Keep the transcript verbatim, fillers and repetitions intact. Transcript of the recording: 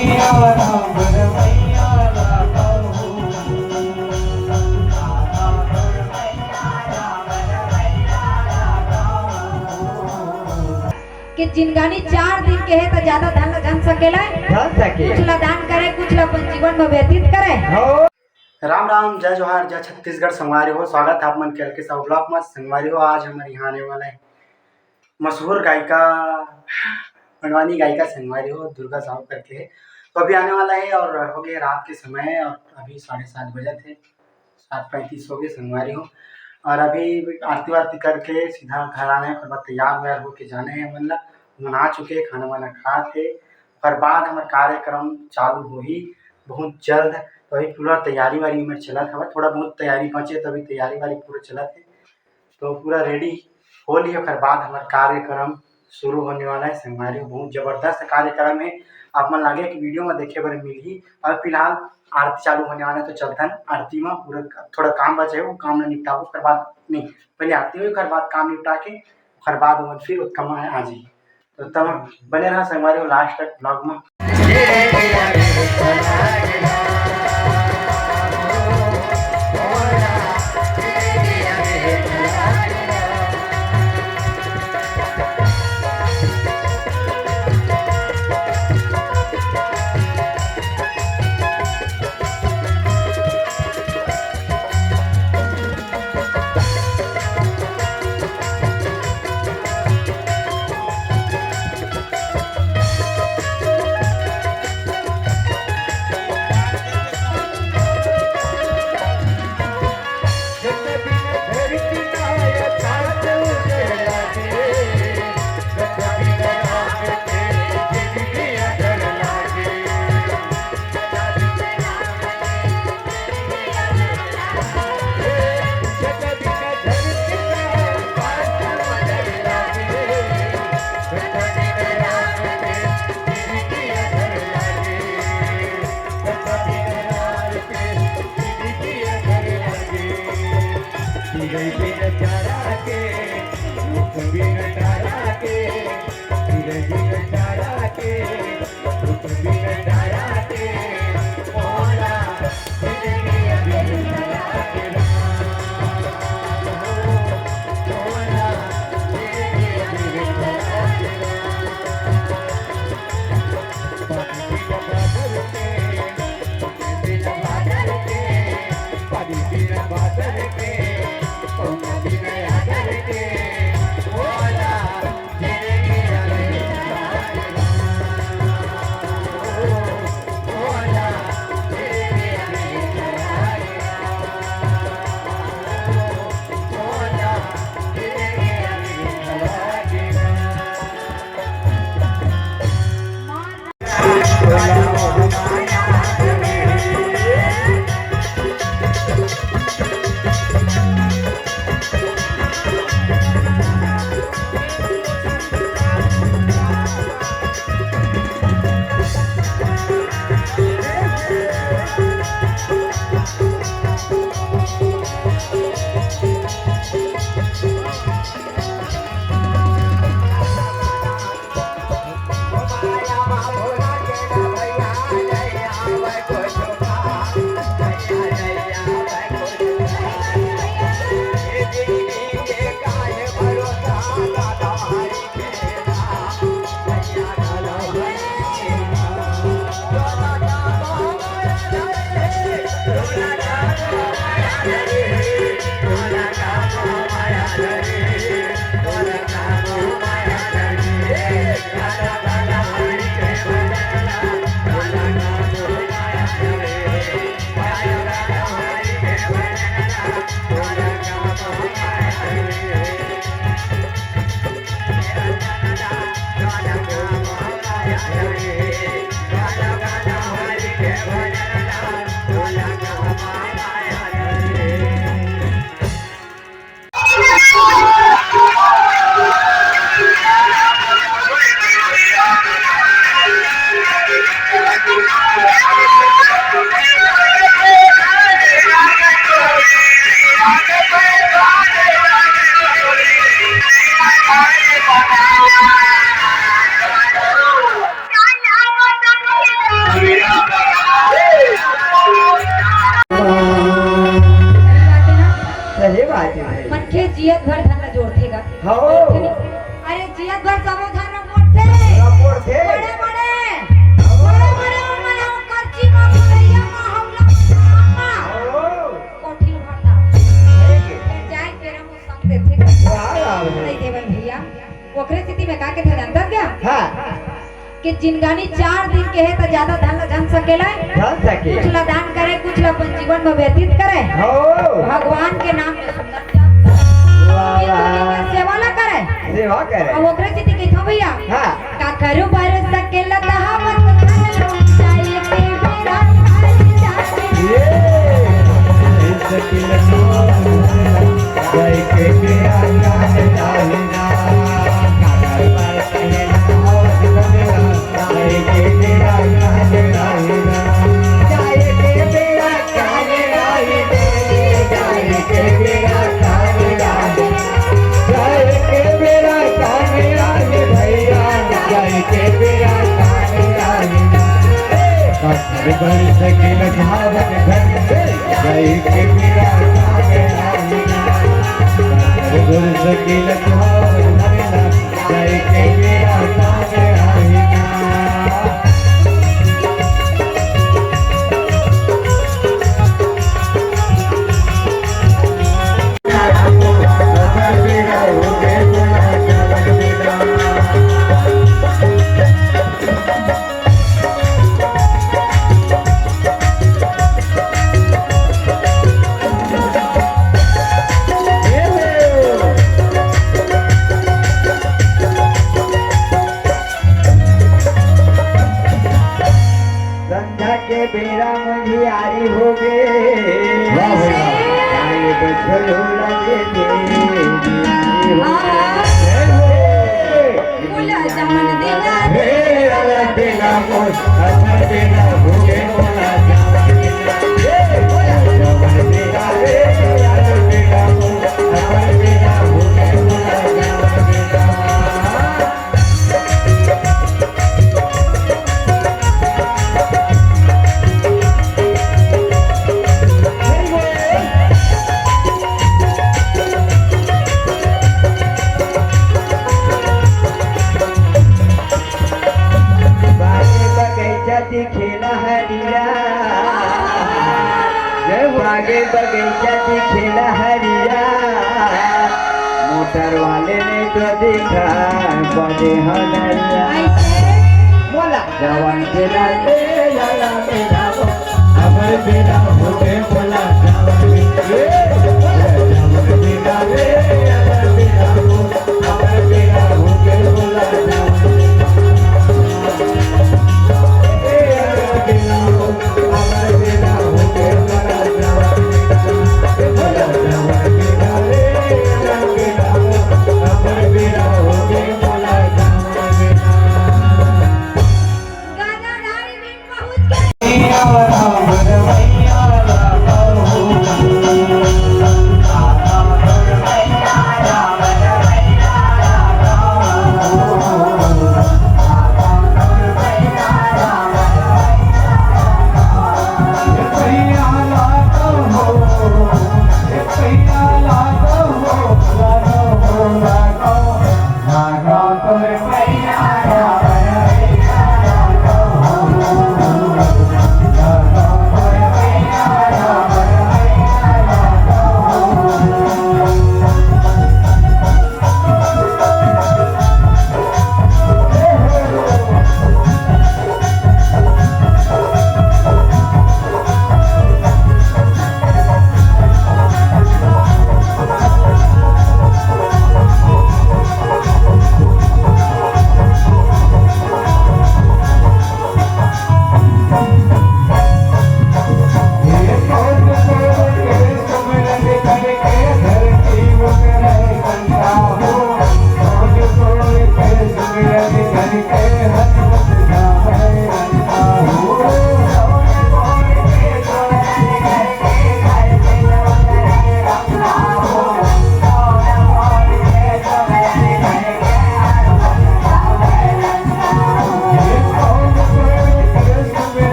कि जिनगानी चार दिन के हे, त ज्यादा धन ला झन सकेला। झन सके। कुछ ला दान करे, कुछ ला अपन जीवन में व्यतीत करे। हो। राम राम, जय जोहार, जय छत्तीसगढ़ संगवारी हो। स्वागत है आप मन के एल के साहू vlog में। संगवारी हो, आज हमर यहाँ आने वाला है मशहूर गायिका, पंडवानी गायिका संगवारी हो, दुर्गा साहू करके है। तो अभी आने वाला है और हो गए रात के समय है और अभी साढ़े सात बजे थे, सात पैंतीस हो गए संगवारी हो। और अभी आरती वारती करके सीधा घर आने, ओकर बाद तैयार वैयार होके जाने हैं हमन ला। हमन आ चुके हैं, खाना वाना खा के, ओकर बाद हमर कार्यक्रम चालू होही बहुत जल्द। तो अभी पूरा तैयारी वारी में चलत हवय, थोड़ा बहुत तैयारी बचे, तो अभी तैयारी वारी पूरा चलत है। तो पूरा रेडी हो लिही, ओकर बाद हमर कार्यक्रम शुरू होने वाला है संगवारी हो। बहुत जबरदस्त कार्यक्रम है, आप मन लागे कि वीडियो में देखे बर मिलही। और फिलहाल आरती चालू होने वाला है, तो चलथन आरती में। पूरा थोड़ा काम बचे है, वो काम ला निपटाबो, ओकर बाद नहीं, पहले आरती होही, ओकर बाद काम निपटा के, ओकर बाद ओमन फिर ओतका में आ जाही। तो तब बने रहा संगवारी हो लास्ट तक vlog में। जियत भर धन ला जोड़थे गा। हव। जोड़थे नहीं। अरे जियत भर सबो धन ला मोड़थे। ला मोड़थे। बड़े बड़े, बड़े बड़े ओमन ह करची म भुलैया म हौला म धाम म। हव। कोठी भरता। ठीक हे। फेर जाए के बेरा म संग देथे गा। वाह, वाह, वाह। नहीं देवन भैया। ओकरे सेती में का कथे जानथस का? हाँ। कि जिनगानी चार दिन के हे त ज्यादा धन ला झन सकेला। झन सके। कुछ ला दान करे, कुछ ला अपन जीवन में व्यतीत करे। हो। भगवान के नाम में सुंदर जान। वाह, ये वाह। दुनिया के सेवा ला करे। सेवा करे। अब ओकरे सेती कहिथंव भैया। हाँ। का करू बर सकेला तहावत धन लुटाए के बेरा खाली जाए। ये। सकेला तहावत धन लुटाए के बेरा खाली जाए। अरे बरस के लखावत घर से जाए के बेरा काम आईना। अरे बरस के लखावत घर से जाए के बेरा काम आईना। संझा के बेरा मंझियारी होगे। वाह भैया। साहेब झोला लेके। आहा। जय हो। बोला जवन देना। हे अरे बेला मोर, अरे बेला होगे बोला जवन देना। हे बोला जवन देना, हे अरे बेला मोर, अरे बेला होगे बोला जवन देना। बागे बगैचा दिखेला हरिया, जय हो। बागे बगैचा दिखेला हरिया, मोटर वाले ने तो दिखा बने हलरिया। ऐसे? मोला जवन के लागे लाला मेरा हो, अमर मेरा होगे बोला जवन के, जवन के लागे लाला मेरा हो, अमर मेरा होगे बोला जवन के।